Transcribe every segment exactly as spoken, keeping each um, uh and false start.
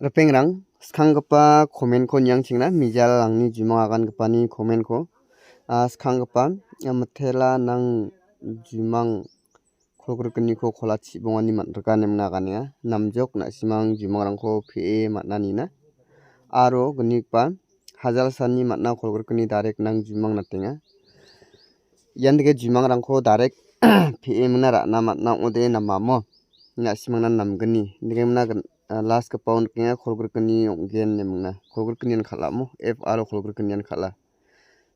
Ripengrang, skanggipa comment-ko niangchengna, mijal angni jumang agangipani comment-ko. Ah, skanggipa, ah, mitela nang jumang kolgrikiniko kola chibongani man·rika nemna aganenga. Namjok na·simang jumangrangko pe·e man·anina. Aro gnigipa hajalsani man·a kolgrikini darek nang jumang natenga. Ian dike jumangrangko darek pe·e mingna ra·na man·a ong·ode namamo. Na·simangna namgni. Dike mingna gin-, ah, last-gipao nikenga kolgrikini ong·gen ine mingna. Kolgrikinian kal·amo. F R o kolgrikinian kal·a.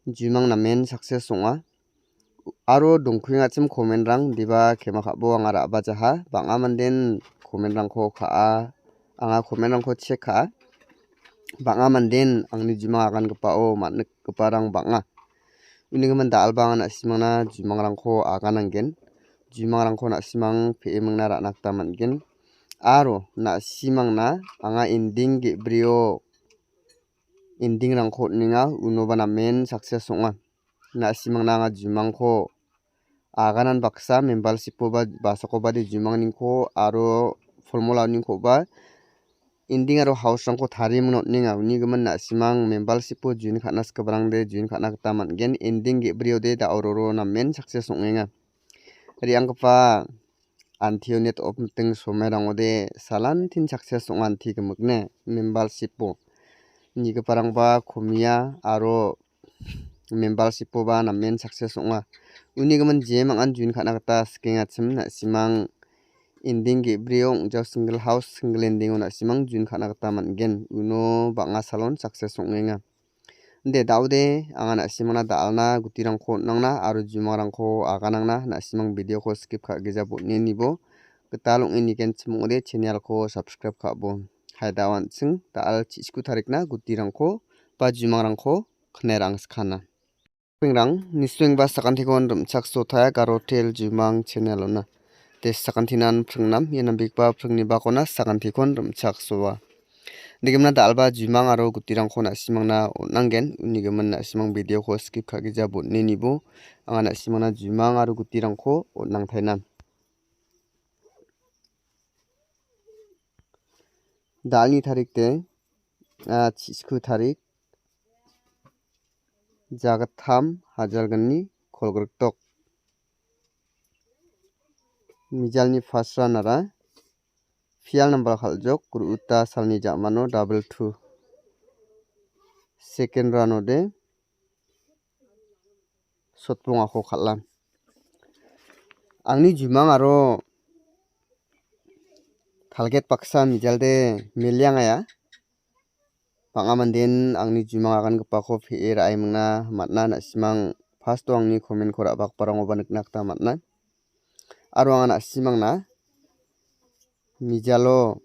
Jumang namen success ong·a. Aro dongkuengachim comment-rang diba kema ka·bo anga ra·bajaha. Bang·a manden comment-rangko ka·a. Anga comment-rangko check ka·a. Bang·a manden angni jumang agangipao man·nikgiparang bang·a. Unigimin da·alba anga na·simangna jumangrangko agananggen. Jumangrangko na·simang pe·e mingna ra·na gita man·gen. Aro na·simangna anga ending ge·brio ending-rangko on·enga, unoba namen success ong·a. Na·simangna anga jumangko aganan baksa membership-oba, basakobade jumangningko aro formula-oningkoba ending aro house-rangko tarie mingna on·enga. Unigimin na·simang membership-o join ka·na sikibarangde join ka·na gita man·gen. Ending ge·briode da·o roro namen success ong·enga. Re·anggipa antio net opmiting somairangode salantin success ong·a anti gimikne membership-o. Nigiparangba komia aro membership-oba namen success ong·a. Unigimin jemangan join ka·na gita sikengachim na·simang ending ge·brio ong·jao single house, single ending-o na·simang join ka·na gita man·gen. Uno bang·a salon success ong·enga. De, da·ode anga na·simangna da·alna gutirangko on·angna aro jumangrangko aganangna na·simang video-ko skip ka·gija botnenibo gital ong·e nigenchim ong·ode channel-ko subscribe ka·bo. Hai da·o an·ching da·al chi·siku tarikna gutirangko ba jumangrangko kner angskana. Pengrang, nisuengba sakantikon rim·chaksotaia Garotel Jumang channel-ona. De sakantinan pringnam, ia nambegipa pringni bakona sakantikon rim·chaksoa. Nigimin da·alba jumang aro gutirangko na·simangna on·anggen, unigimin na·simang video-ko skip ka·gija botnenibo anga na·simangna jumang aro gutirangko on·angtaina. Da·alni tarik de, ah, chi·siku tarik, jagittam hajalgni kolgrikdok. Mijalni first round-ara pial nambal kal·jok, gru·uta salni ja·mano double two. Second round-ode sotbongako kal·a. Angni jumang aro target baksa mijalde meliangaia. Bang·a manden angni jumang agangipako pe·e ra·e mingna man·a, na·simang first-o angni comment-ko ra·bakgiparangoba nikna gita man·a. Aro anga na·simangna mijalo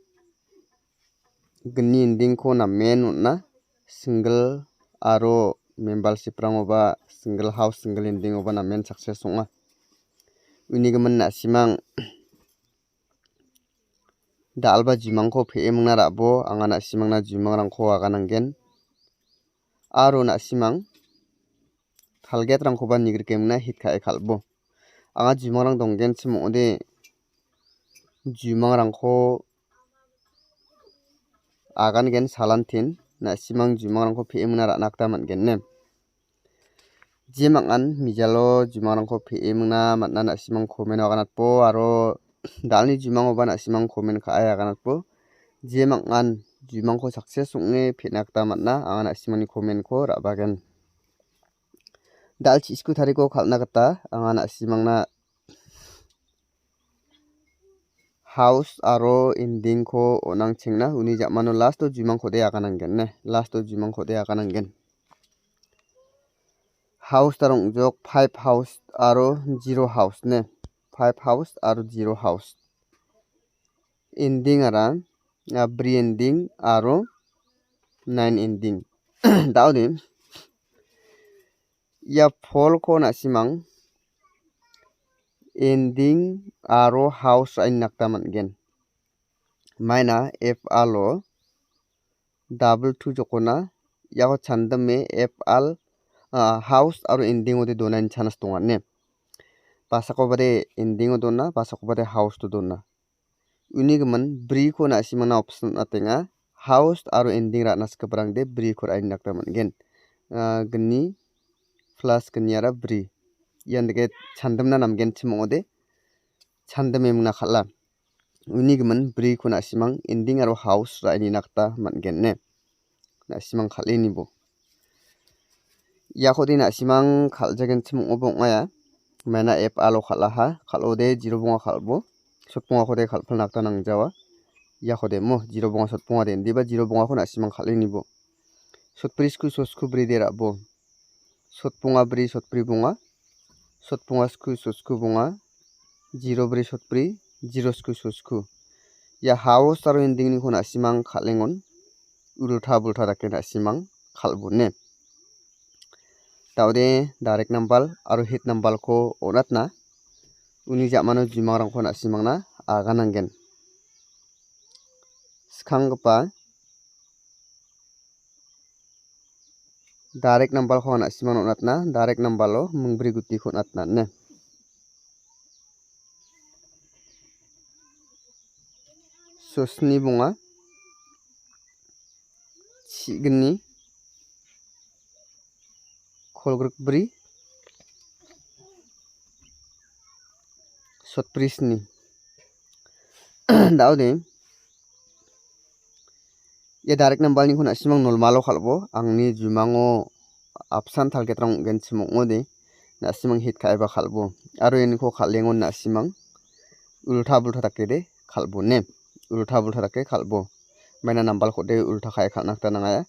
gni ending-ko namen on·a, single aro membership-rangoba single house, single ending-oba namen success ong·a. Unigimin na·simang da·alba jumangko pe·e mingna ra·bo, anga na·simangna jumangrangko agananggen. Aro na·simang target-rangkoba nigrikemingna hit ka·e kal·bo. Anga jumangrang donggenchim ong·ode jumangrangko agangen salantin, na·simang jumangrangko pe·e mingna ra·na gita man·gen ne. Jemangan mijalo jumangrangko pe·e mingna man·a na·simang comment-o aganatbo aro da·alni jumangoba na·simang comment ka·e aganatbo. Jemangan jumangko success ong·e pe·na gita man·a, anga na·simangni comment-ko ra·bagen. Da·al chi·siku tariko kal·na gita anga na·simangna house aro ending-ko on·angchengna, uni ja·mano last-o jumangkode agananggen ne, last-o jumangkode agananggen. House-ara ong·jok five house aro zero house ne, five house aro zero house. Ending-ara, ah, bri ending aro nine ending. Da·ode ia polko na·simang ending aro house ra·e nikna gita man·gen. Maina F R-o double two jokona, iako chandime F R, ah, house aro ending-ode donani chance donga ne. Basakobade ending-o dona, basakobade house-o dona. Uni gimin briko na·simangna option on·atenga, house aro ending ra·na sikgiparangde briko ra·e nina gita man·gen. Ah, gni plus gniara bri. Ian dake chandimna namgenchim ong·ode, chandime mingna kal·a. Uni gimin briko na·simang ending aro house ra·e nina gita man·gen ine. Na·simang kal·e nibo. Iakode na·simang kal·jagenchim ong·oba ong·aia. Maina F alo kal·aha, kal·ode zero bonga kal·bo. Sotbongakode kal·pilna gita nangjawa. Iakode mo zero bonga sotbongade, indiba zero bongako na·simang kal·e nibo. Sotbri sku sosku bride ra·bo. Sotbonga bri sotbri bonga. Sotbonga sku sosku bonga. Zero bri sotbri, zero sku sosku. Ia house aro endingniko na·simang kal·engon. Ulta bulta dake na·simang kal·bone. Daode direct nambal aro hit nambalko on·atna uni ja·mano jumangrangko na·simangna agananggen. Skanggipa direct nambalko na·simangna on·atna, direct nambalo mingbri gutiko on·atna ine. Sosni bonga, chigni, kolgrikbri, sotbrisni. Daode, ia direct nambalniko na·simang nolmalo kal·bo, angni jumango apsan targetrang ong·genchim ong·ode, na·simang hit ka·eba kal·bo. Aro ianiko kal·engon na·simang ulta bulta dakede kal·bo ne. Ulta bulta dake kal·bo. Maina nambalkode ulta ka·e kal·na gita nangaia.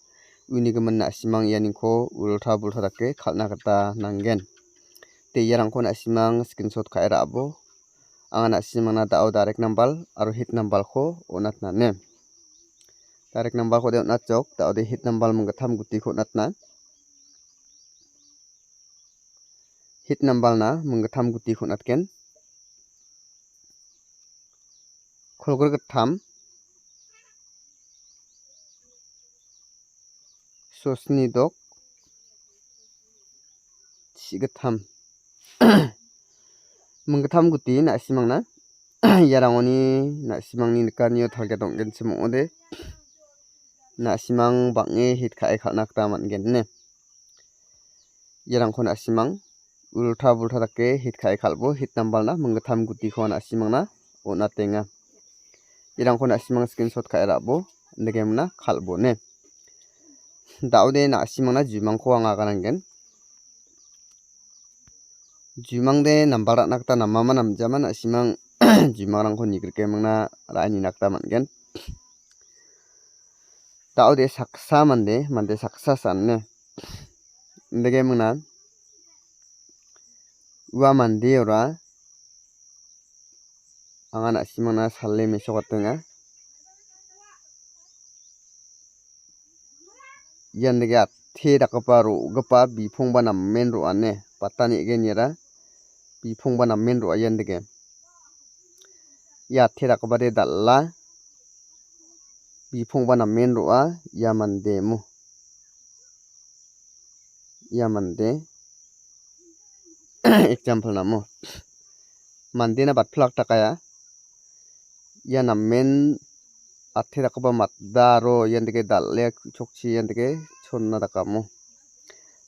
Uni gimin na·simang ianiko ulta bulta dake kal·na gita nanggen. De iarangko na·simang screenshot ka·e ra·bo. Anga na·simangna da·o direct nambal aro hit nambalko on·atna ne. Direct nambalkode on·atjok, da·ode hit nambal minggittam gutiko on·atna. Hit nambalna minggittam gutiko on·atgen. Kolgrikgittam, sosni dok, chigittam. Minggittam guti na·simangna. Iarangoni na·simangni nikanio target ong·genchim ong·ode. Na·simang bang·e hit ka·e kal·na gita man·gen ine. Iarangko na·simang ulta bulta dake hit ka·e kal·bo, hit nambalna minggittam gutiko na·simangna on·atenga. Iarangko na·simang screenshot ka·e ra·bo, indakemna kal·bo ne. Da·ode na·simangna jumangko anga agananggen. Jumangde nambal ra·na gita namama namjama na·simang jumangrangko nigrikemingna ra·e nina gita man·gen. Da·ode saksa mande, mande saksa san ne. Indakemingna ua mandeora anga na·simangna sale mesokatenga. Ian dake ate dakgipa ro·gipa bipongba namen ro·ane. Patani egen iara bipongba namen ro·a ian dake. Ia ate dakgipade dal·a bipongba namen ro·a ia mande mo. Ia mande example namo. Mandena batpilak dakaia. Ia namen ate dakgipa matda aro ian dake dal·e ku·chokchi ian dake chonna dakamo.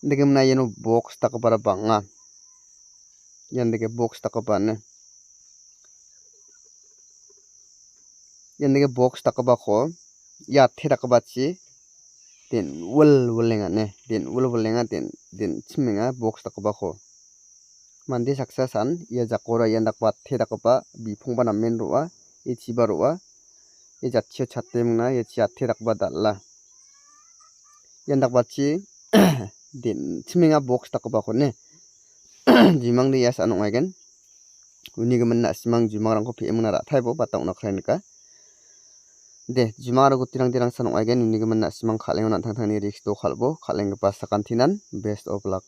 Indakemna iano box dakgipara bang·a. Ian dake box dakgipa ine. Ian dake box dakgipako ia ate dakgipachi den·wil wilenga ine. Den·wil wilenga, den-, den·chimenga box dakgipako. Mande saksa san ia jakora ian dakgipa ate dakgipa bipongba namen ro·a, ia chiba ro·a. Ia jatchio chate mingna ia chi ate dakgipa dal·a. Ian dakgipachi den·chimenga box dakgipako ine. Jimangde ia san ong·aigen. Uni gimin na·simang jumangrangko pe·emingna ra·taibo bata ong·na krai nika. De, jumang aro gutirangde rangsan ong·aigen, uni gimin na·simang kal·engon an·tangtangni risk-o kal·bo, kal·enggipa sakantinan best of luck.